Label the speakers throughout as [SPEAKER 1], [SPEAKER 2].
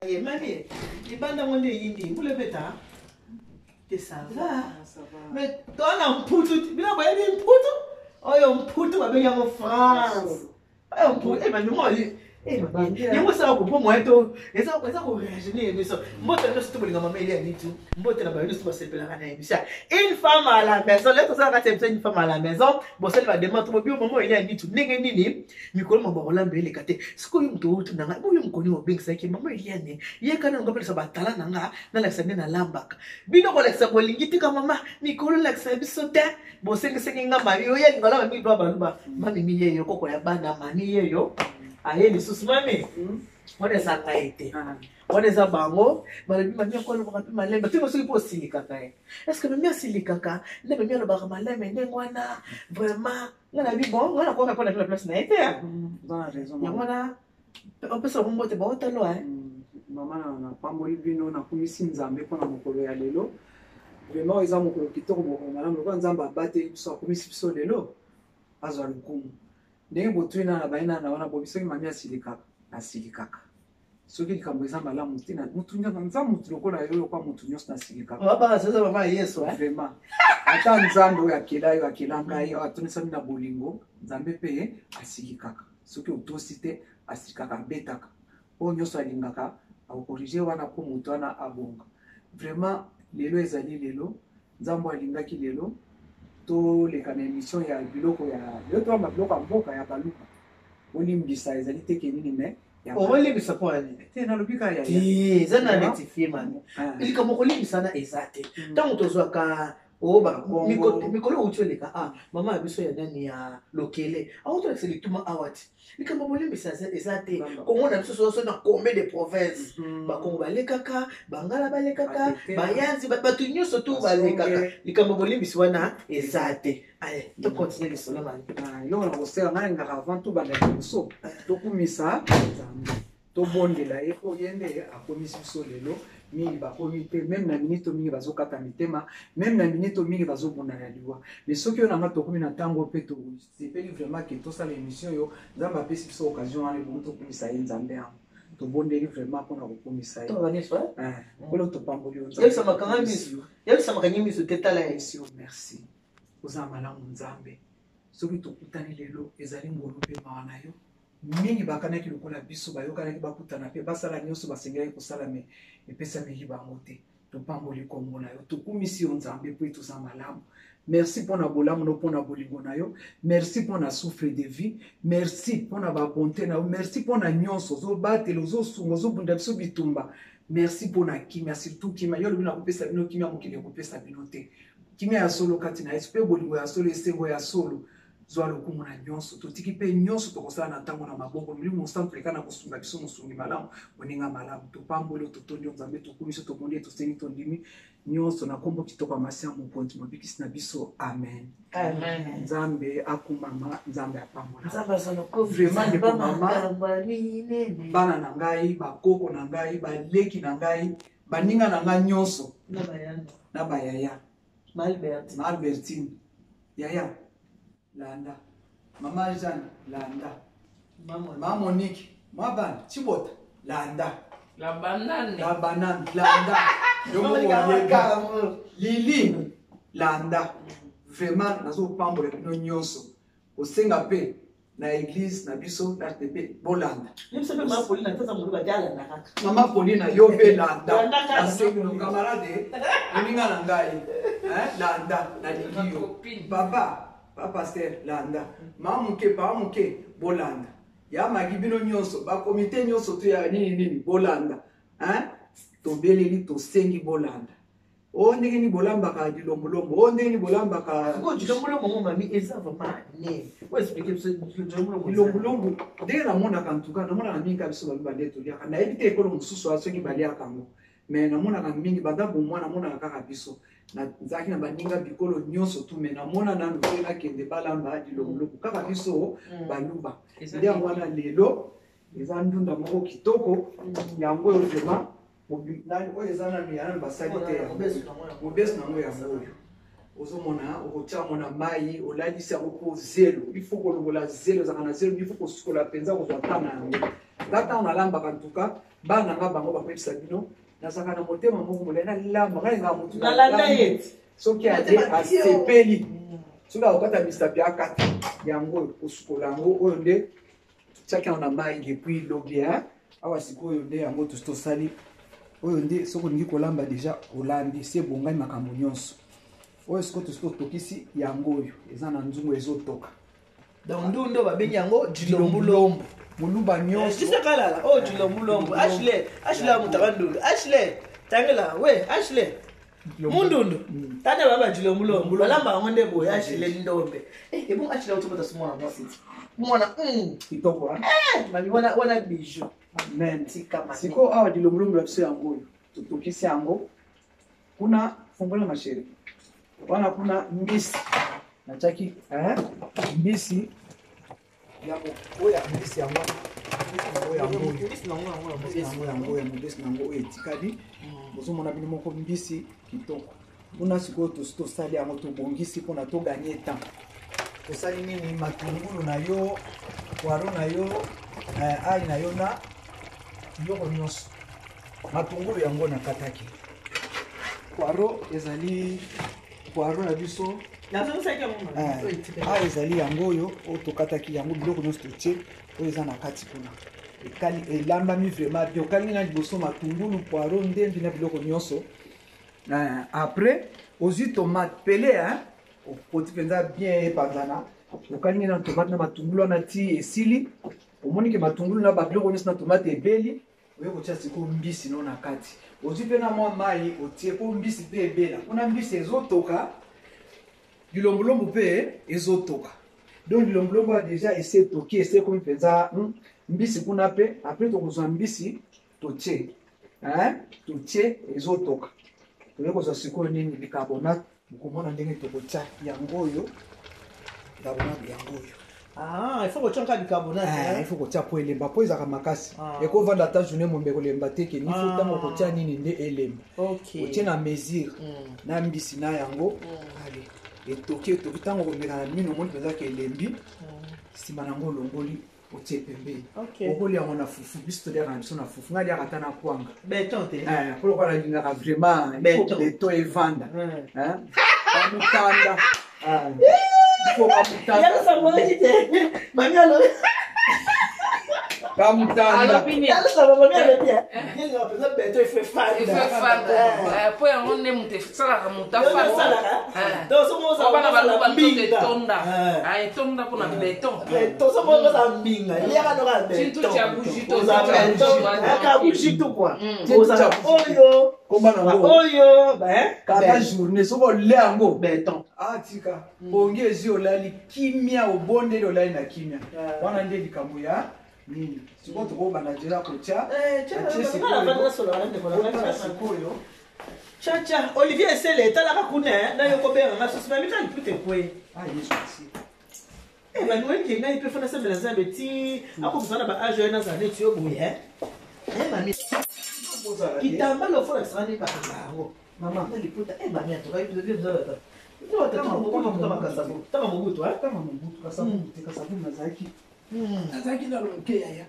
[SPEAKER 1] Ye mami, libanda ngo nde eyindi, mbula ebeta te ça va. Mais toi na mputu, bino boyebi mputu? Oyo mputu babengi yango France. Oyo mputu, eh mami moi yango esala kopo moyen to eza koreagir émission. Mbote na nyonso to bolinga mama Elia Nitu, mbote na bayo nyonso basepelaka na émission. Une femme à la maison, lelo tozala kati ya émission une femme à la maison, bosali ba demande to bobio mama Elia Nitu ndenge nini? Mikolo mama kolamba eleka te. Sikoyo moto outi na ngai, boyo mokoni obengisaki mama Eliane, ye kana nga pelisa batala na nga, nalakisa nde nalambaka. Bino kolakisa bolingi tika mama, mikolo lakisa biso te. Bosengisengi nga mami, oyo alinga olamba mingi ba baluba. Mami mi yeyo koko ya bana, mami yeyo. Aye lisusu mami. Wana eza ngai te. Wana eza bango, balobi mami akolobaka mpe malembe. Te soki mpo osilikaka ye. Est-ce que mami asilikaka? Nde mami alobaka malembe ndenge wana vraiment nga na bi bon nga nakoka mpo na na place na ye te yango wana opesa bango mbote baotalo
[SPEAKER 2] mama napamboli bino nakumisi nzambe mpo na mokolo ya lelo vraiment eza mokolo kitoko mokolo malamu lokola nzambe abateli biso akumisi biso lelo azwa lokumu ndenge botuni na na bayina na wana bobi soki mami asilikaka asilikaka soki likambo eza malamu te mutu nza mutu lokola yo lokola mutu nyonso
[SPEAKER 1] nasilikaka yesu
[SPEAKER 2] vraiment ata nzambe oyo akela yo akela ngai atonisami na bolingo nzambe mpe asilikaka soki otosi te asilikaka abetaka oyo nyonso alingaka akokorige wana mpo moto wana abonga vraiment lelo ezali lelo nzambe alingaki lelo toleka na émission ya biloko ya lelo toyamba biloko ya mboka ya baluba bolimbisa ezali te ke nini mais
[SPEAKER 1] okolimbisa mpo ya nini
[SPEAKER 2] te nalobi kaka
[SPEAKER 1] ya eza na rectifie mami likambo kolimbisana eza te ntango tozwaka mikolo outi oleka a mama ya biso ya nani ya lokele aotolakisa lituma awa ti likambo bolimbisa eza te kongo na biso soso na combien de province bakongo balekaka bangala balekaka bayanzi bato nyonso tu balekaka likambo bolimbisi wana eza te. Allez, to continuer lisolo mami.
[SPEAKER 2] Eloko na kosala ngai nalingaka avant tobanda liboso tokumisa Nzambe tobondela ye mpo ye nde akomisi biso lelo mingi bakomi te meme na minito mingi bazokata mitema meme na minito mingi bazobunda na liwa mais soki oyo na ngai tokomi na ntango mpe tosepeli vraiment ke tosala émission oyo Nzambe apesi biso occasion wana ebongo tokumisa ye Nzambe yango tobondeli vraiment mpona kokumisa ye nkolo topamboli yo
[SPEAKER 1] Nzambe yebisa makangi miso te tala ye
[SPEAKER 2] merci oza malamu nzambe soki tokutani lelo ezali ngolu mpe mawa na yo mingi bakanaki lokola biso bayokanaki bakutana mpe basala nyonso basengelaki kosala me epesameli bango te topamboli nkombo na yo tokumisi yo nzambe mpo ete oza malamu merci mpo na bolamu no mpo na bolingo na yo merci mpo na souffle de vie merci mpo na babonte na yo merci mpo na nyonso ozobatela ozosunga ozobunda biso bitumba merci mpo na kimia surtout kimia yo olobi nakopesa bino kimia mokili ekopesa bino te kimia ya solo kati na Yesu mpe bolingo ya solo esengo ya solo zwa lokumu na nyonso totiki mpe nyonso tokosala na ntango na maboko molimo mosantu leka na kosunga biso mosungi malamu moninga malamu topamboli totondi yo nzambe tokumisi tobondi tosengi tondimi nyonso na nkombo kitoko ya masiya mokonzi mobikisi na biso amen
[SPEAKER 1] amen
[SPEAKER 2] nzambe akumama nzambe apambola
[SPEAKER 1] nzambe azwa lokumu
[SPEAKER 2] vraiment ndeko mama bana na ngai bakoko na ngai baleki na ngai baninga na ngai nyonso na bayaya ma albertine yaya landa mama jeanne landa ma monique ma bana chibota landa
[SPEAKER 3] la banane
[SPEAKER 2] la banane landa lili landa vraiment nazopambola bino nyonso kosenga mpe na église na biso na rtp bolanda mama polina yo mpe landa nasengi no camarade moninga na ngai landa nalingi yo papa pa pasteur landa ma moke pa moke bolanda ya magi bino nyonso bakomite nyonso to ya nini nini bolanda tobeleli tosengi bolanda o ndenge nini bolambaka lilombolombo o ndenge nini bolambaka
[SPEAKER 1] lilombolombo ngo mami eza vraiment nini o explique biso
[SPEAKER 2] lilombolombo lilombolombo ndenge namonaka ntuka namonaka mingi ka biso baluba nde toliaka nayebi te ekolo mosusu soki baliaka yango mais namonaka mingi banda bomwa namonaka kaka biso nazalaki na baninga bikolo nyonso tu mais namona nanu te nakende balamba lilombolombo kaka biso baluba nde yango wana lelo eza ndunda moko kitoko yango oyo vraiment oyo eza nanu ya nanu basali te mobesu nango yango oyo ozomona okotia yango na mai olalisi yango mpo zelo il faut kolongola zelo ezalaka na zelo il faut kosukola mpenza kozwa ta na yango. Nga ntango nalambaka ntuka bana nga bango bakoyebisa bino nazalaka na motema moko molai nalamba ngai nga motu
[SPEAKER 1] nalanda ye
[SPEAKER 2] soki aye asepeli soki akokata misapi akata yango oyo kosukola yango oyo nde totiaki yango na mai depuis lobi awa sikoyo nde yango tosi tosali oyo nde soki olingi kolamba deja olambi se ebongai makambo nyonso oyo sikoyo tosi totokisi yango oyo eza na nzungu ezotoka
[SPEAKER 1] Donc ndundu babengi yango jilombulombo.
[SPEAKER 2] Moluba nyonso.
[SPEAKER 1] Sisa kalala oh jilombulombo. Ashley, Ashley amutaka ndundu. Ashley, tangela we Ashley. Mundundu. Tata baba jilombulombo. Balamba yango nde boye Ashley ndombe. Eh ebongo Ashley otobota mwana mwasi. Mwana
[SPEAKER 2] Kitoko
[SPEAKER 1] hein? Eh, mami wana wana bijou.
[SPEAKER 2] Amen.
[SPEAKER 1] Tika mami.
[SPEAKER 2] Sikoyo awa jilombulombo na biso yango oyo. Totokisi yango. Kuna fungola ma chérie. Wana kuna mbisi. Natiaki eh mbisi ya oyo ya mbisi yango oyo yango
[SPEAKER 1] mbisi nango yango ya
[SPEAKER 2] mbisi yango yango ya mbisi nango oyo etikali bozomona bino moko mbisi kitoko kuna sikoyo tosi tosali yango tobongisi mpona toganye temps tosali nini matungulu na yo poiro na yo eh, ai na yo na biloko nyonso matungulu yango nakataki poiro ezali poiro na biso eh, awa ezali yango oyo oyo tokataki yango biloko nyonso totie oyo eza na kati kuna elambami vraiment bien okalingi na liboso matungulu poiro ndembi na biloko nyonso eh, après ozwi tomate pele okoti mpenza bien epanzana okalingi na tomate na matungulu wana ti esili omoni ke matungulu na babiloko nyonso na tomate ebeli oye kotia sikoyo mbisi no na kati ozwi mpe na mwa mai otie mpo mbisi mpe ebela mpona mbisi ezotoka bilombolombo mpe ezotoka donc bilombolombo ya deja esi etoki esi ekomi mpenza mbisi kuna mpe apres tokozwa mbisi totie totie ezotoka toye kozwa sikoyo nini bicarbonate bokomona ndenge tokotia yango oyo bicarbonate yango oyo
[SPEAKER 1] Ah, il faut kotia kaka bicarbonate.
[SPEAKER 2] Eh, il faut kotia po elemba po ezalaka makasi.
[SPEAKER 1] Ah.
[SPEAKER 2] Ekovanda ata journée mombe kolemba te ke nifo
[SPEAKER 1] Ah.
[SPEAKER 2] ntango okotia nini nde elemba.
[SPEAKER 1] Ok.
[SPEAKER 2] Otie na mesure na mbisi na yango. Allez, etoki etoki ntango okomeka na mino omoni mpenza ke elembi. Nsima na yango olongoli otie pembeni.
[SPEAKER 1] Ok.
[SPEAKER 2] Okolia yango na fufu, biso toliaka na biso na fufu. Ngai aliaka ata na kwanga.
[SPEAKER 1] Beton te.
[SPEAKER 2] Eh, po lokola nalingaka vraiment il faut
[SPEAKER 1] Beton.
[SPEAKER 2] beton evanda. Hein? Bamutanda. Ah. Il faut bamutanda.
[SPEAKER 1] Yalo sangolaki te. Mami alobi.
[SPEAKER 2] Bamutanda.
[SPEAKER 3] Alobi nini?
[SPEAKER 1] Yalo sango mami alobi. Yalo mpenza beton il faut efanda.
[SPEAKER 3] Il faut efanda. Po yango nde moto esalaka moto
[SPEAKER 1] Yo nde
[SPEAKER 3] afanda.
[SPEAKER 1] osalaka.
[SPEAKER 3] Eh.
[SPEAKER 1] Donc soki ozala
[SPEAKER 3] Bana baloba nzoto
[SPEAKER 1] mbinga.
[SPEAKER 3] etonda.
[SPEAKER 1] Eh.
[SPEAKER 3] Ah, etonda mpona beton.
[SPEAKER 1] Beton soki ozala mbinga. Liaka noka
[SPEAKER 3] Tintu
[SPEAKER 1] beton.
[SPEAKER 3] tya bougie to,
[SPEAKER 1] Ozala
[SPEAKER 3] tya
[SPEAKER 1] beton.
[SPEAKER 3] bougie wana.
[SPEAKER 1] Aka bougie tout quoi. Ozala
[SPEAKER 2] Tya bougie.
[SPEAKER 1] oyo.
[SPEAKER 2] Komba na yango.
[SPEAKER 1] Oyo. Ben.
[SPEAKER 2] Kaka journée soki olia yango.
[SPEAKER 1] Beton.
[SPEAKER 2] Ah tika. Pongi ezwi olali kimia obondeli olali na kimia. Wana nde likambo ya nini. Sikoyo tokobanda deja kotia.
[SPEAKER 1] Eh, tya
[SPEAKER 2] Atie
[SPEAKER 1] nga navandi nasolola na ndeko na ngai.
[SPEAKER 2] Otala sikoyo.
[SPEAKER 1] Tcha tcha, Olivier Esele etalaka kuna eh, na yo kobenga nga susu mami tali pute kwe.
[SPEAKER 2] Ah Yesu asi.
[SPEAKER 1] Eh mami wenge ngai pe fana sambela Nzambe ti akomisa na ba age oyo nazala neti yo boye eh. Eh mami
[SPEAKER 2] Ozala te.
[SPEAKER 1] kitambala ofola kisanga nde bakanga yango.
[SPEAKER 2] Mama.
[SPEAKER 1] Na liputa eh mami atoka yo bizo bizo bata. Tanga Mobutu hein.
[SPEAKER 2] Tanga Mobutu Kasavubu te Kasavubu nazalaki. Nazalaki na loke yaya.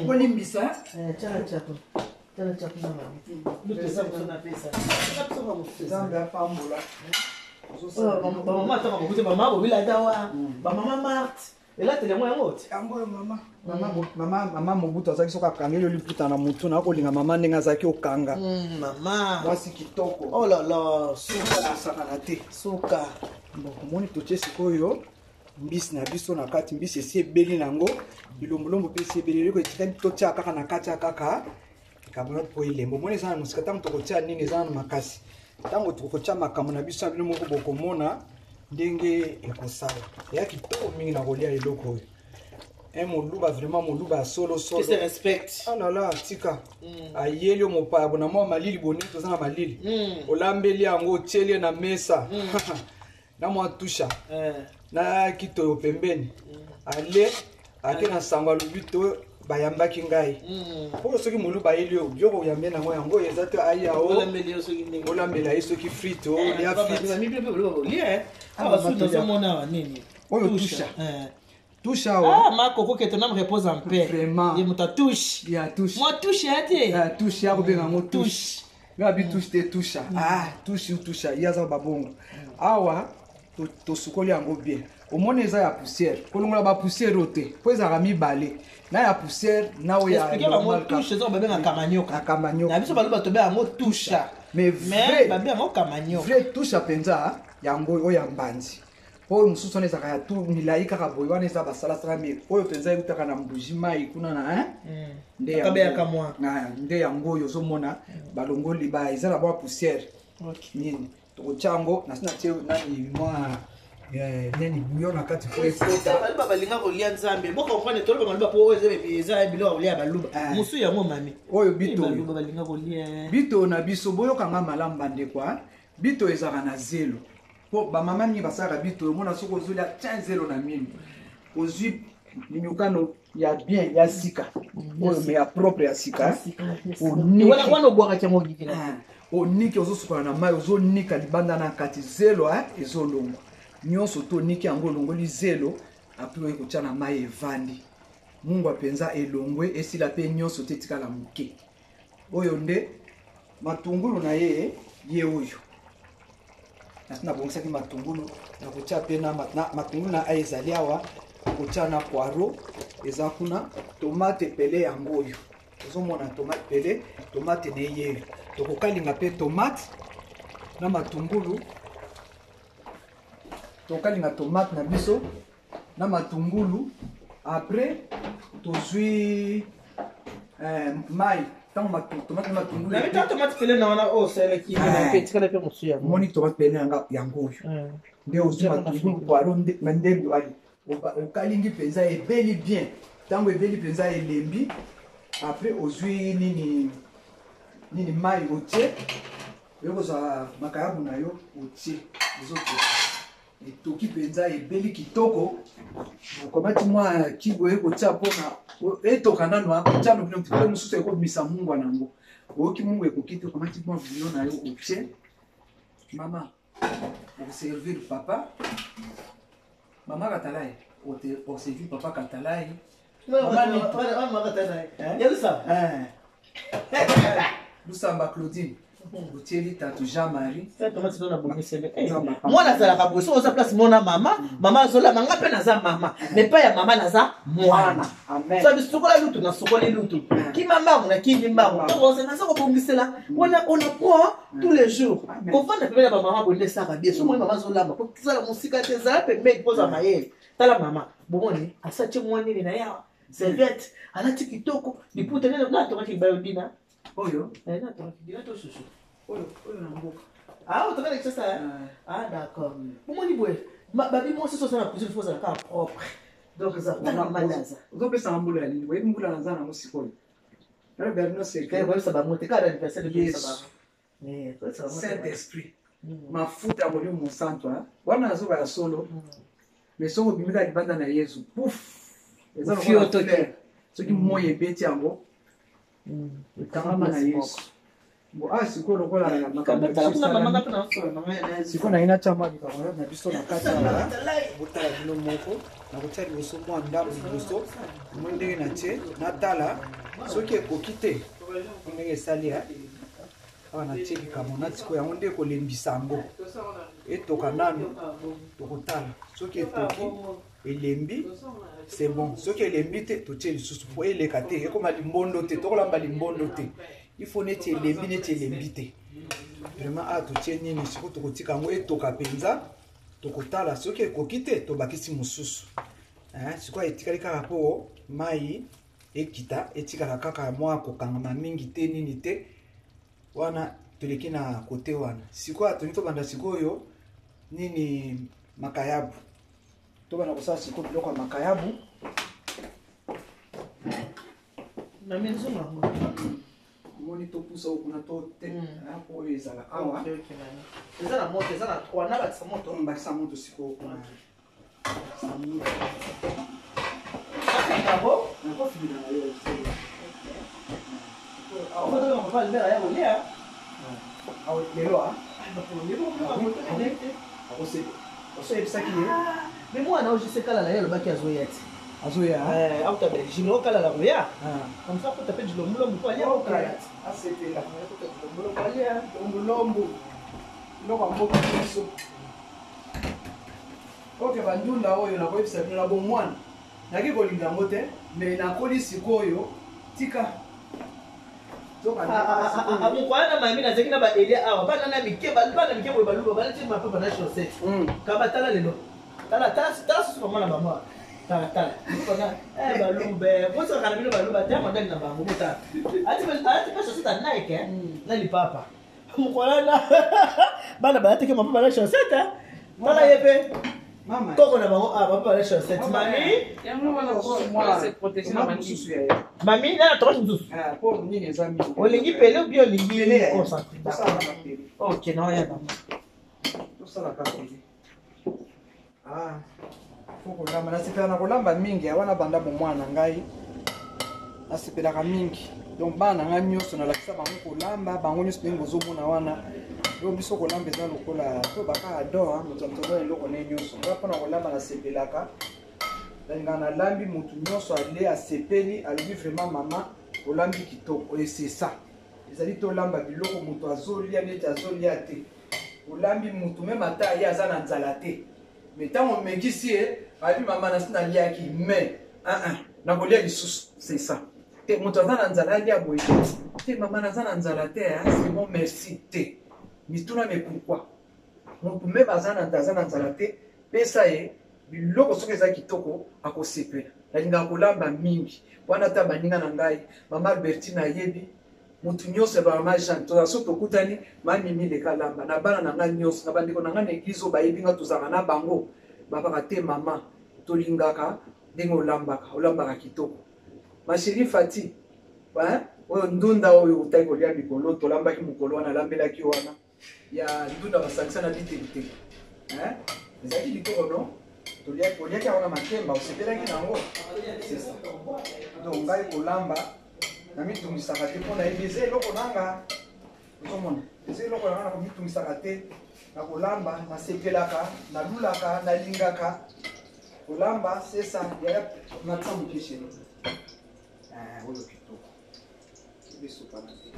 [SPEAKER 2] Bolimbisa.
[SPEAKER 1] Eh tcha tcha. Tcha tcha kuna mami. Lutu eza mosu na pesa. Na biso ba mosusu eza.
[SPEAKER 2] Nzambe apambola.
[SPEAKER 1] Bamama atanga Mobutu, bamama bobilada wa, bamama Marthe. Elateli yango yango te.
[SPEAKER 2] Yango oyo mama. Mama mama mama Mobutu azalaki soki akangeli yo liputa na mutu na kolinga mama ndenge azalaki okanga.
[SPEAKER 1] Mama.
[SPEAKER 2] Mwasi kitoko.
[SPEAKER 1] Oh là là, suka.
[SPEAKER 2] Asakana te.
[SPEAKER 1] Suka.
[SPEAKER 2] Bon, omoni totie sikoyo mbisi na biso na kati, mbisi esi ebeli nango, bilombolombo mpe esi ebeli, eloko etikali totia kaka na kati ya kaka bicarbonate po elemba. Omoni eza na mosika, ntango tokotia nini eza na makasi, ntango tokotia makambo na biso ya bino moko bokomona ndenge ekosala. Eya kitoko mingi na kolia eloko oyo. Un moluba vraiment moluba ya solo solo.
[SPEAKER 1] Qui se respecte.
[SPEAKER 2] Ah là là, tika. Ayeli yo mopaya bona mwa malili boni toza na malili. Olambeli yango otieli ye na mesa. Na mwa tusha. Na kitoyo pembeni. Ale ake na sango alobi to bayambaki ngai. Mpo soki moluba ayeli yo, biloko oyambe nango yango eza te aya o.
[SPEAKER 1] Olambeli yo soki ndenge.
[SPEAKER 2] Olambela ye soki frite o, lia frite.
[SPEAKER 1] Mami mpe boloba bolia eh.
[SPEAKER 2] Ah,
[SPEAKER 1] Awa
[SPEAKER 2] mama
[SPEAKER 1] suki
[SPEAKER 2] tolia.
[SPEAKER 1] nazomona awa nini?
[SPEAKER 2] Oyo tusha.
[SPEAKER 1] Eh.
[SPEAKER 2] Touche awa.
[SPEAKER 1] Ah, ma koko que ton âme repose en paix.
[SPEAKER 2] Vraiment.
[SPEAKER 1] Ye moto atouche.
[SPEAKER 2] Ya touche.
[SPEAKER 1] Mwa touche ya te.
[SPEAKER 2] Ya touche ya kobenga yango touche. Nga bi touche te touche. Ah, touche ou touche. Ye aza babongo. Awa tosukoli yango bien. Omoni eza ya poussière. Kolongola ba poussière oyo te. Po ezalaka mibale. Na ya poussière na oyo ya
[SPEAKER 1] Expliquer bango touche eza babenga kamanyoka.
[SPEAKER 2] Kamanyoka.
[SPEAKER 1] Na biso baloba tobenga yango touche.
[SPEAKER 2] Mais vrai
[SPEAKER 1] babenga yango kamanyoka.
[SPEAKER 2] Vrai touche mpenza yango oyo ya mbanzi. Oyo mosusu wana ezalaka ya tu milai kaka boye wana eza basalasala me oyo mpenza eutaka na mbuji mai kuna na hein? Nde yango-
[SPEAKER 1] Bakabeyaka mwa.
[SPEAKER 2] Ah, nde yango oyo ozomona balongoli ba eza na mwa poussière nini tokotya yango nasi natie nani mwa nani bouillon na kati po ekota.
[SPEAKER 1] Baluba balinga kolia nzambe bocomprendre toloba baluba po oyo eza biloko ya kolia ya baluba mosusu yango mami
[SPEAKER 2] oyo bito
[SPEAKER 1] baluba balinga kolia
[SPEAKER 2] bito na biso boyokanga malamu bandeko bito ezalaka na zelo po bamama mingi basalaka bito omona soki ozolia tia zelo na mino ozwi minyukano ya bien ya sika oyo me ya propre ya sika
[SPEAKER 1] wana obwakaki yango
[SPEAKER 2] oniki ozosukola na mai ozonika libanda na kati zelo ezolongwa nyonso to oniki yango olongoli zelo apres oye kotia na mai evandi mungwa mpenza elongwe esila mpe nyonso te etikala moke oyo nde matungulu na ye ye oyo nasi nabongisaki matungulu nakotia mpe na matungulu na ai ezali awa nakotia na poireau eza kuna tomate pele yango oyo ozomona tomate pele tomate na ye tokokalinga mpe tomate na matungulu tokokalinga tomate na biso na matungulu après tozwi mai ntango tomate na matungulu
[SPEAKER 1] tomate pele na wana oyo osalaki etikala mpe mosusu yango
[SPEAKER 2] omoni tomate pele yango oyo nde ozwi matungulu poiro na ndembi ali okalingi mpenza ebeli bien ntango ebeli mpenza elembi après ozwi nini nini mai otie oyokozwa makayabu na yo otie ezotoka etoki mpenza ebeli kitoko okomati mwa kibo ekotia mpona etoka nano akotia nokinoki mosusu ekobimisa mungwa nango oyoki mungwa ekoki te okomati mwa bouillon na yo otie mama okoservir papa mama katalai oservir papa katalai Lusamba Claudine otieli tatu Jean-Marie
[SPEAKER 1] mwana azalaka boye soki oza place mona mama mama azolama nga mpe naza mama mais pa ya mama naza mwana so bisukola lutu nasukoli lutu kima mbangu nakimi mbangu ntango naza kobongisela wana on apprend tous les jours kofanda pembeni ya bamama boye nde esaka bien so moni mama azolamba kozala mosika te ezala pembeni mpo ozwa mayele tala mama bomoni asatie mwa nini na ye awa serviette alati kitoko liputa nene natongaki bayodina
[SPEAKER 2] oyo
[SPEAKER 1] natongaki dina to susu
[SPEAKER 2] oyo oyo na mboka
[SPEAKER 1] ah otongaki Kinshasa ah d'accord bomoni boye babi mwasi so oza na cuisine faut ozala kaka propre donc eza tala mama naza
[SPEAKER 2] ozopesanga mbula ya nini oyebi mbula naza nango sikoyo
[SPEAKER 1] koyebisa bango te kaka anniversaire
[SPEAKER 2] Yesu Saint Esprit mafuta ya molimo mosantu wana nazoba ya solo mais soki obimi kaka libanda na Yesu pouf eza lokola fleur soki moi ebeti yango ekangama na Yesu bo ah sikoyo lokola makambo sikoyo naye natya mwa bicarbonate na biso na kati awa botala bino moko nakotia liboso mwa ndambo liboso moi ndenge natie natala soki ekoki te ndenge esali awa natie bicarbonate sikoyo yango nde ekolembisa yango etoka nanu tokotala soki etoki elembi c'est bon soki elembi te totie lisusu po eleka te ekoma limbondo te tokolamba limbondo te il faut neti elembi neti elembi te vraiment awa totie nini sikoyo tokotika yango etoka mpenza tokotala soki ekoki te tobakisi mosusu sikoyo etikali kaka mpo mai ekita etikala kaka mwa kokangama mingi te nini te wana toleki na kote wana sikoyo tolingi tobanda sikoyo nini makayabu tobanda kosala sikoyo biloko ya makayabu omoni topusa oyo kuna to te po oyo ezala awa
[SPEAKER 1] eza na moto eza na 3 na bakisa moto
[SPEAKER 2] bakisa moto sikoyo kuna nakofibina na yo lelo akoyebisaki ye
[SPEAKER 1] me mwana oyo jisekala na ye alobaki azoya te.
[SPEAKER 2] Azoya.
[SPEAKER 1] Eh, auta Belgique, okala la koya.
[SPEAKER 2] Ah.
[SPEAKER 1] Comme ça akota mpe dilombolombo po alia okala.
[SPEAKER 2] Asepela.
[SPEAKER 1] Akota dilombolombo alia.
[SPEAKER 2] Lombolombo. Biloko ya mboka biso. Ok, bandunda oyo nakoyebisa bino na bomwana. Naki kolinga yango te, mais nakoli sikoyo tika.
[SPEAKER 1] Mokwana na mami nazalaki na baelia awa bana na mike bana mike boye baluba balati mapapa na chaussette
[SPEAKER 2] Mm.
[SPEAKER 1] kaba tala lelo tala tala tala susu mama na bango tala tala eh baluba bosaka na bino baluba te modèle na bango botala alati mpe chaussette ya Nike na lipapa mokwana na bana balataki mapapa na chaussette tala ye mpe
[SPEAKER 2] Mama.
[SPEAKER 1] koko na bango awa mapapa na chaussette mami
[SPEAKER 3] Yango wana po se protéger na
[SPEAKER 2] mosusu
[SPEAKER 3] bandimi.
[SPEAKER 2] ya ye.
[SPEAKER 1] mami nana tomate mosusu
[SPEAKER 2] Ah, po nini eza mingi.
[SPEAKER 1] olingi pele ou bien olingi
[SPEAKER 2] Pele ya ye.
[SPEAKER 1] concentré?
[SPEAKER 2] Tosalaka pele.
[SPEAKER 1] Ok, naoya bango.
[SPEAKER 2] Tosalaka pele. Ah, fo kolamba. Nasepelaka na kolamba mingi wana banda bomwana na ngai. Nasepelaka mingi. Donc bana na ngai nyonso nalakisa bango kolamba, bango nyonso ndenge bozomona wana. Donc biso kolamba eza lokola to baka ador, moto moto aza na eloko na ye nyonso. Nga mpona kolamba nasepelaka. Nalingaka nalambi motu nyonso ale asepeli, alobi vraiment mama olambi kitoko. Et c'est ça. Ezali tolamba biloko moto azolia neti azolia te. Olambi motu meme ata ye aza na nzala te. Mais ntango omekisi ye, abi mama nasi naliaki mais nakolia lisusu. C'est ça. Te moto aza na nzala alia boye te. Te mama naza na nzala te, hein, c'est bon merci te. Mituna mais pourquoi? Motu meme aza na nzala te, pesa ye biloko soki eza kitoko akosepela. Nalingaka kolamba mingi. Wana ata baninga na ngai, mama Albertine ayebi, motu nyonso ya mama Jeanne, tozala soki tokutani, mami leka lamba. Na bana na ngai nyonso, na bandeko na ngai na église oyo bayebi nga tozalaka na bango, babaka te mama, tolingaka ndenge olambaka, olambaka kitoko. Ma chérie Fati, hein? Oyo ndunda oyo otaki kolia mikolo, tolambaki mokolo wana, alambelaki wana ya ndunda basangisa na biteli-teli. Hein? Ezalaki kitoko non? Oliaki yango na makemba, osepelaki nango. C'est ça. Donc ngai kolamba namitungisaka te mpo nayebi eza eloko nanga. Ozomona, eza eloko nanga nakomitungisaka te na kolamba, nasepelaka, nalulaka, nalingaka kolamba. C'est ça. Yaya matisa moke chérie. Oyo kitoko. Ebesopana te.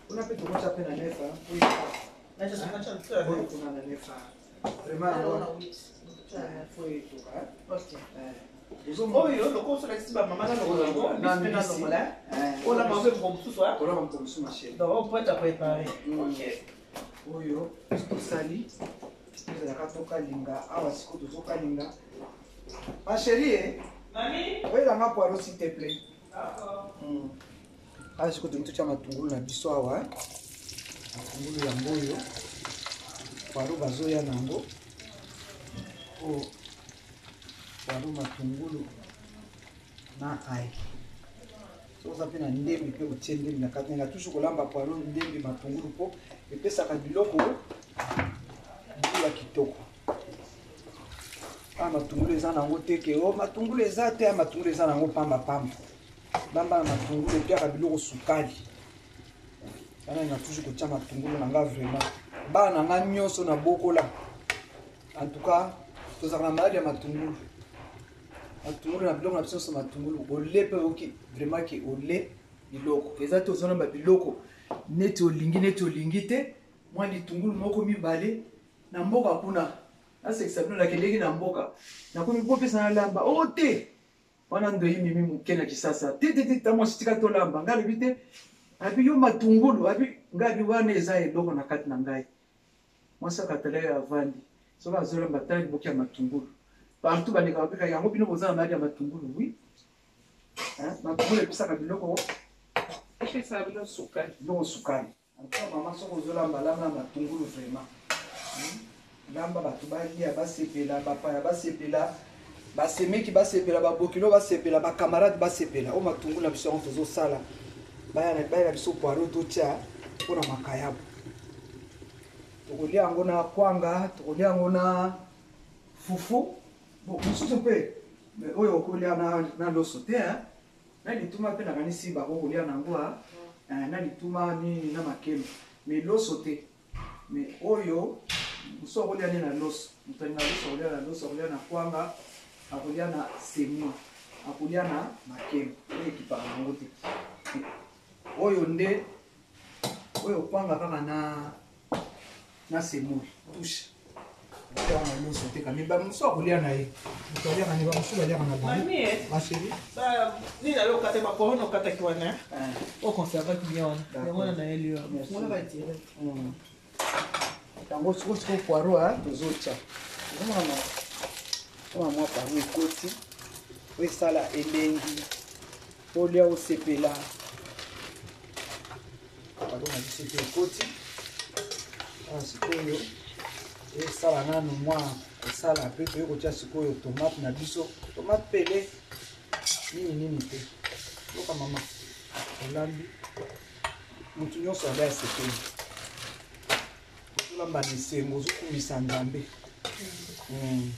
[SPEAKER 2] Kuna mpe tokotya mpe na nefa. Oyo kuna na nefa. Vraiment yango fo etoka.
[SPEAKER 1] Oyo lokola osolakisi bamama na longola yango,
[SPEAKER 2] Na
[SPEAKER 1] mbisi mpe na
[SPEAKER 2] mbisi.
[SPEAKER 1] longola olamba mpe moko mosusu.
[SPEAKER 2] Tolamba moto mosusu ma chérie.
[SPEAKER 1] Donc on peut être préparé.
[SPEAKER 2] Ok. Oyo tosali tozalaka tokalinga awa sikoyo tozokalinga. Ma chérie,
[SPEAKER 1] Mami.
[SPEAKER 2] Oyelanga poireau s'il te plaît.
[SPEAKER 1] D'accord.
[SPEAKER 2] Awa sikoyo tolingi totya matungulu na biso awa. Matungulu yango oyo poireau bazoya na yango. Oyo poireau, matungulu na ail. Soki oza mpe na ndembi mpe otie ndembi na kati. Nanga toujours kolamba poireau, ndembi, matungulu mpo epesaka biloko ya kitoko. Ah, matungulu eza nango te ke o matungulu eza te, matungulu eza nango pamba pamba. Lamba na matungulu epiaka biloko sukali. Wana na toujours kotia matungulu na nga vraiment. Bana na nga nyonso na bokola. En tout cas, tozalaka na maladi ya matungulu. Matungulu na biloko na biso nyonso matungulu. Ole mpe oyoki vraiment ke ole biloko. Eza te ozolamba biloko neti olingi neti olingi te. Mwa litungulu moko mibale na mboka kuna. Nasekisa bino nakendeki na mboka. Nakomi kopesa na lamba. O te! Wana ndo mimi moke na Kisasa. Te te te, ta mwasi tika tolamba. Ngai alobi te. Abi yo matungulu, abi ngai abi wana eza eloko na kati na ngai. Mwasi akatala ye avandi. Soki azolamba tala liboki ya matungulu. Partout balekaka bika yango bino boza na maladi ya matungulu, oui. Hein? Matungulu epesaka biloko
[SPEAKER 3] Epesaka bino sukali.
[SPEAKER 2] Biloko sukali. En tout cas, mama soki ozolamba lamba na matungulu vraiment. Lamba bato balia basepela, bapaya basepela, basemeki basepela, babokilo basepela, bacamarade basepela. Oyo matungulu na biso yango tozosala. Baya na biso poireau totia mpona makayabo. Tokolia yango na kwanga, tokolia yango na fufu. Bon, mosusu mpe oyo okolia na loso te, hein? Na lituma mpe nakanisi bakokolia nango, na lituma nini na makemba, mais loso te. Mais oyo Mosusu akolia nde na loso. Moto alinga loso akolia na loso, akolia na kwanga, akolia na semoule, akolia na makemba. Oyo ekipaka yango te. Oyo nde oyo kwanga kaka na na semoule touche. Kwanga loso te kami ba mosusu akolia na ye. Moto aliaka ne ba mosusu baliaka na bango. Ma chérie.
[SPEAKER 1] Ba nini alo kata ba corona okataki wana. O conservaki bien wana. Yango wana na ye yo. Mona ba direct.
[SPEAKER 2] Yango sikoyo sikoyo poiro a tozotya ozomona mwa mwa poiro ekoti oyo esala elengi olia osepela poiro na biso mpe ekoti awa sikoyo esala nanu mwa esala mpe toye kotya sikoyo tomate na biso tomate pele nini nini te yoka mama olambi moto nyonso alia asepeli ozolamba na esengo ozokumisa nzambe hmm.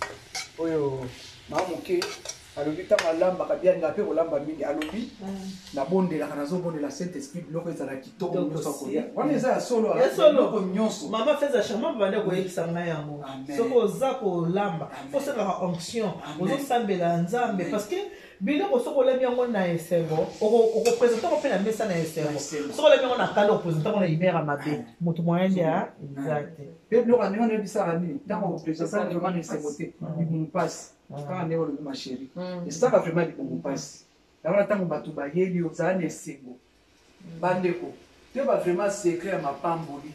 [SPEAKER 2] oyo maa moke alobi ntango alambaka bialinga mpe kolamba mingi alobi hmm. nabondelaka nazobondela saint esprit biloko ezala kitoko nyonso akolia wana eza ya solo biloko nyonso
[SPEAKER 1] mama feza charmant banda koyebisa ngai yango soki oza kolamba osengaka onction ozosambela nzambe parce que Biloko soki olambi yango na esengo okopresente yango mpe na mesa na esengo. Soki olambi yango na kanda okopresente yango na humeur ya mabe. Moto moyen nde eza te.
[SPEAKER 2] Mpe biloko ya ndenge wana oyebisaka nini ntango opresente vraiment na esengo te libumu mpasi kaka ndenge olobi ma chérie esalaka vraiment libumu mpasi yango na ntango bato bayeli ozala na esengo bandeko toyeba vraiment secret ya mapamboli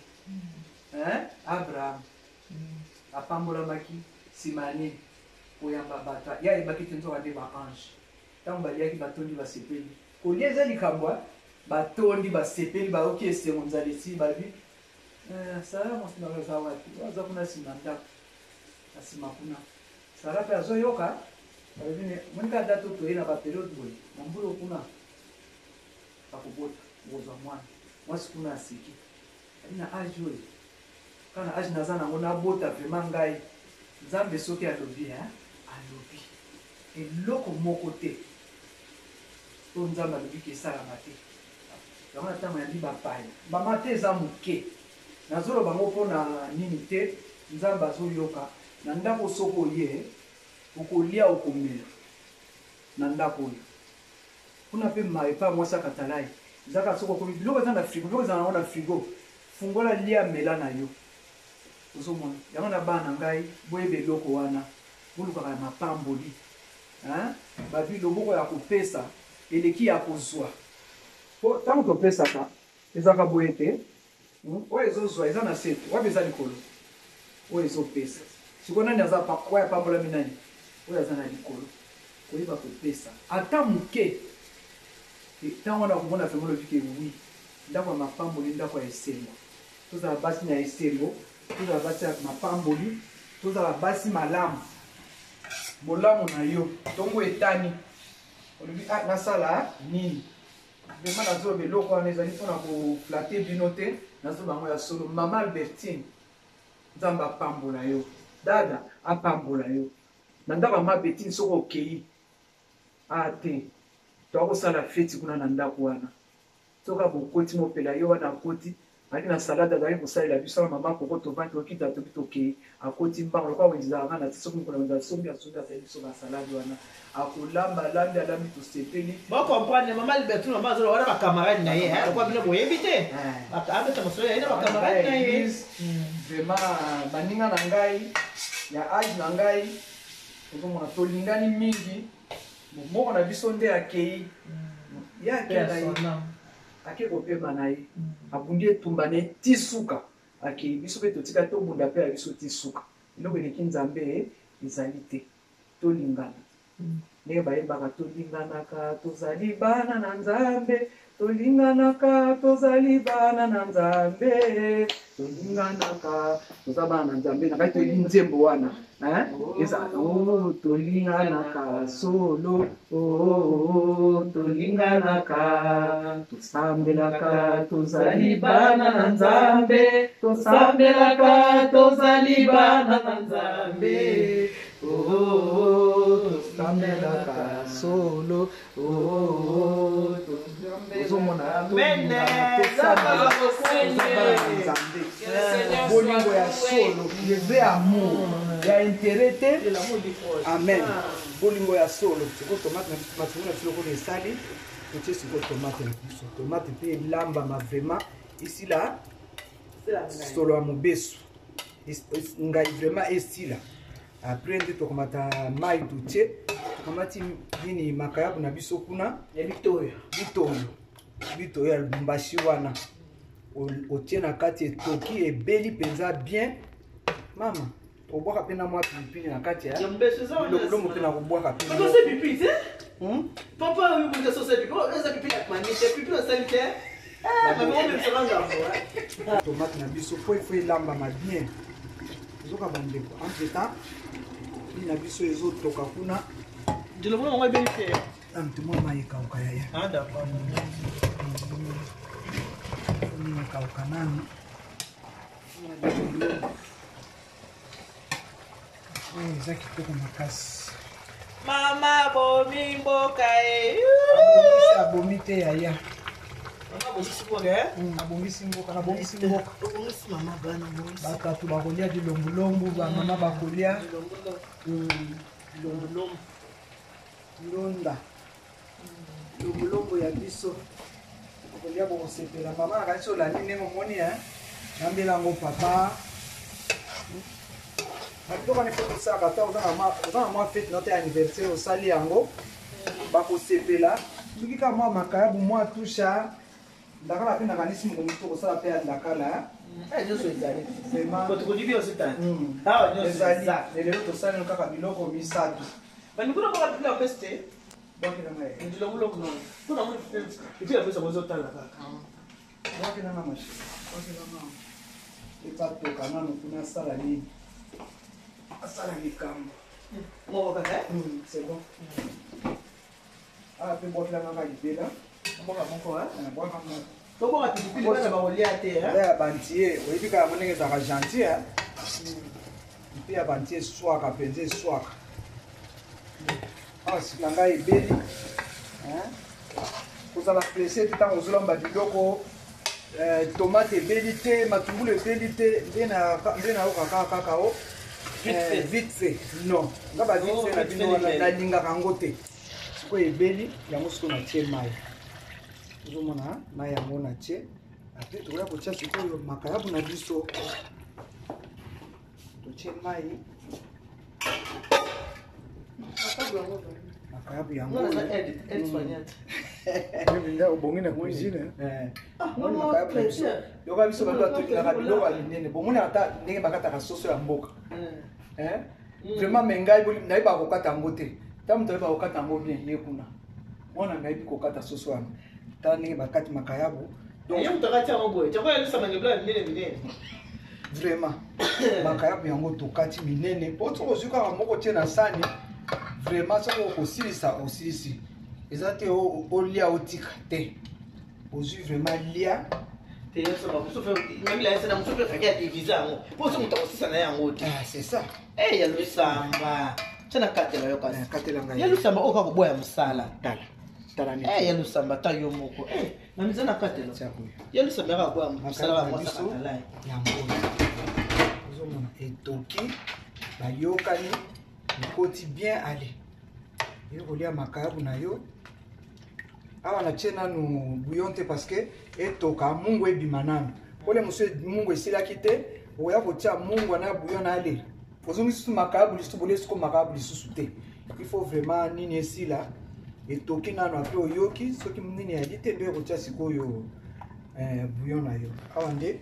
[SPEAKER 2] Abraham apambolamaki nsima ya nini koyamba bato ye ayebaki te nzoka nde ba ange ntango baliaki batondi basepeli kolia eza likambo batondi basepeli bayoki esengo nzala esili balobi eh, sara mwasi na aza wapi aza kuna nsima ndako na nsima kuna sara mpe azoyoka balobi monika date oyo toye na baperiode boye na mbula kuna akobota okozwa mwana mwasi kuna aseki ali na age oyo Kaka na age naza nango nabota vraiment ngai nzambe soki alobi hein alobi eloko moko te oyo nzambe alobi ke esalama te yango na ntango yambi bapaya mama te eza moke nazoloba yango mpo na nini te nzambe azoyoka na ndako soki oye okolia okomela na ndako oyo kuna mpe ma epai mwasi akatalai ezaka soki okomi biloko eza na frigo biloko eza nango na frigo Fungola lia mela na yo ozomona yango na bana na ngai boyeba eloko wana bolukaka ya mapamboli hein? Babi loboko ya kopesa eleki ya kozwa po ntango topesaka ezalaka boye te hmm? Oyo ezozwa eza na se te wapi eza likolo oyo ezopesa sikoyo nani aza oyo apambolami nani oyo aza na likolo koyeba kopesa ata moke ntango wana okomona vraiment olobi ke oui Ndako ya mapamboli, ndako ya esengo. Tozala basi na esengo, tozala basi ya mapamboli, tozala basi malamu. Bolamu na yo, tongo etani, olobi ah, nasala nini? Vraiment nazoloba eloko wana ezali mpona koflate bino te, nazoloba yango ya solo. Mama Albertine, Nzambe apambola yo, dada apambola yo. Na ndako ya mama Albertine soki okei, ah te, toakosala feti kuna na ndako wana. Soki bokoti mopela ye wana akoti azalaki na salade azalaki kosalela biso na mama koko tovandi tokita tobi tokei akoti mbango lokola wenze ezalaka na ti soki mokolo wenze asombi asombi asali biso basalade wana akolamba alambi alambi tosepeli
[SPEAKER 1] bocomprendre mama libertine mama azolo wana bacamarade na ye lokola bino boyebi te eh. abeta mosolo ya ye na bacamarade na ye
[SPEAKER 2] vraiment baninga na ngai ya age na ngai ozomona tolingani mingi Moko na biso nde akei ye ake na ye ake kopema na ye abundi etumba na ye ti suka akei biso mpe totika tobunda mpe ya biso ti suka eloko eleki nzambe ezali te tolingana ndenge bayembaka tolinganaka tozali bana na nzambe tolinganaka tozali bana na nzambe tolinganaka toza bana na nzambe na kati toyebi nzembo wana eza oh, tolinganaka solo oh, oh, tolinganaka tosambelaka tozali bana na nzambe tosambelaka tozali bana na nzambe oh, tosambelaka solo oh, tosambelaka. Ozomona, tosambela, tozabala na Nzambe. Bolingo ya solo, le vrai amour, ya intérêt te. Amen. Bolingo ya solo. Sikoyo tomate na biso, matungu na biso lokola esali, totie sikoyo tomate na biso. Tomate mpe elambama vraiment esila solo ya mobesu. Ngai vraiment esila. Après nde tokomata mai, totie, tokamati nini, makayabu na biso kuna.
[SPEAKER 1] Ya bitoyo.
[SPEAKER 2] Bitoyo, bitoyo ya Lubumbashi wana otie na kati, etoki, ebeli mpenza bien. Mama, obwaka mpe na mwa pilipili na kati ya biloko mpe na kobwaka.
[SPEAKER 1] Pipi te, papa. Oyo boza soso ya pipi, eza pipi ya mani te, pipi osali te.
[SPEAKER 2] Tomate na biso po ifo elambama bien. Ozoka bandeko, entre temps li na biso ezotoka kuna.
[SPEAKER 1] Dilongo yango ebeli te.
[SPEAKER 2] Amtu mwa mai ekauka, yaya.
[SPEAKER 1] Ah, d'accord.
[SPEAKER 2] Nini ekauka nanu. Oyo eza kitoko makasi.
[SPEAKER 1] Mama bomi mboka e.
[SPEAKER 2] Abomi te, yaya.
[SPEAKER 1] Mama bongisi mboka.
[SPEAKER 2] Abongisi mboka, nabongisi mboka.
[SPEAKER 1] Obongisi mama bana.
[SPEAKER 2] Bato bakolia bilombulombu, bamama bakolia
[SPEAKER 1] bilombulombu.
[SPEAKER 2] Ndonda lombulombu ya biso okolia, bokosepela. Mama, nakanisi olandi ndenge omoni nambela yango. Papa, biloko wana ifo tosalaka. Ata oza na mwa fête na te, anniversaire, osali yango, bakosepela. Soki kaka mwa makayabu, mwa tusha ndakala mpe, nakanisi mokonzi tokosala mpe ya ndakala.
[SPEAKER 1] Nyonso ezali.
[SPEAKER 2] Vraiment.
[SPEAKER 1] Awa nyonso.
[SPEAKER 2] Ezali. Lelo tosali kaka biloko misato.
[SPEAKER 1] Bandikuna boka pipi apesi te.
[SPEAKER 2] Bwakelanga ye.
[SPEAKER 1] Ndilongulongu nono mpona moni pipi apesi yango ezotala kaka.
[SPEAKER 2] Bwakelanga machine, bwakelanga ekatoka nano kuna. Asala nini? Asala likambo.
[SPEAKER 1] Moko kaka.
[SPEAKER 2] C'est bon. Awa mpe bwakelanga kaka libela.
[SPEAKER 1] Mboka moko.
[SPEAKER 2] Bwaka moko.
[SPEAKER 1] Toboka pilipili, bana bakolia te.
[SPEAKER 2] Eza ya bantie, oyebi kaka yango ndenge ezalaka gentil mpe ya bantie, eswaka mpenza, eswaka. Awa na ngai ebeli. Kozala pressé te ntango ozolamba biloko. Tomate ebeli te, matungulu ebeli te, nde nayoka kaka kaka o vite fait. Non, nga ba vite fait na bino wana nalingaka yango te. Sikoyo ebeli yango, sikoyo natie mai. Ozomona mai yango natie. Après tokoya kotia sikoyo makayabu na biso. Totie mai, makayabu yango.
[SPEAKER 4] Obongi na cuisine.
[SPEAKER 2] Makayabu na biso, yoka biso bato atolingaka biloko ya minene. Bomoni ata ndenge bakataka soso ya mboka vraiment. Me ngai nayebaka kokata yango te. Ta moto ayebaka kokata yango bien, ye kuna mwana nayebi kokata soso wana. Tala ndenge bakati makayabu.
[SPEAKER 1] Donc
[SPEAKER 2] vraiment makayabu yango tokati minene, po soki ozwi kaka moko tie na sani, vraiment soki okosilisa, osilisi. Eza te olia otika te, ozwi vraiment lia.
[SPEAKER 1] Yango mpo so moto akosisa na yango te.
[SPEAKER 2] C'est ça.
[SPEAKER 1] Ya lusamba, tia na katela yo kasi.
[SPEAKER 2] Katela ngai.
[SPEAKER 1] Ya lusamba oyo kaka koboya mosala.
[SPEAKER 2] Tala, tala.
[SPEAKER 1] Ya lusamba, ta yo moko na miza na katela. Ya lusamba yaka koboya mosala, bamwasakatala.
[SPEAKER 2] Yango ozomona etoki, bayokani, ekoti bien. Ale yo kolia makayabu na yo. Awa natie nanu bouillon te parce que etoka, mungu ebima nanu. Pole mosusu mungu esilaki te, oya kotia mungu na bouillon na. Ale, ozongi lisusu makayabu lisusu, bolie siko makayabu lisusu te. Il faut vraiment nini esila, etoki nanu. Après oyoki soki nini yali te, nde okotia sikoyo bouillon na yo. Awa nde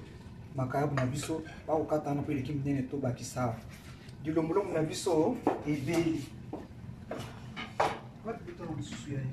[SPEAKER 2] makayabu na biso bakokata wana mpo eleki minene, tobakisa awa. Dilombolongo na biso ebeli. Wapi bitona mosusu ya ye?